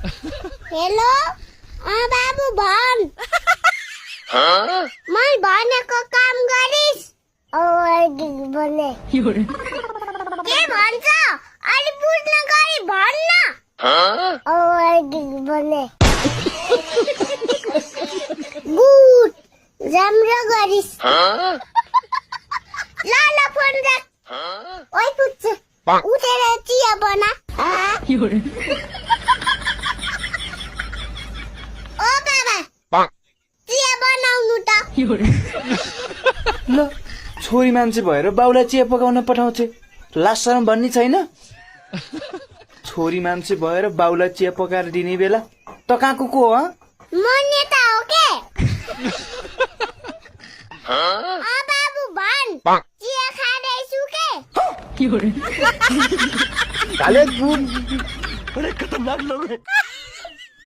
hello बाबु भन मैं भनेको काम गरिस् भने के भन्छ अलि बुझ्न गरी भन्न भने गुड राम्रो गरिस् ल फोन राख ओइ पुच्छ उठेर चिया बना ओ बाबा चिया बनाउनु त ल छोरी मान्छे भएर बाउलाई चिया पकाउन पठाउँथे लाज शरम भन्ने छैन छोरी मान्छे भएर बाउलाई चिया पकाएर दिने बेला त कहाँको को हो म नेता हो के बाबु भन चिया खाँदैछु के काले खतरनाक लोग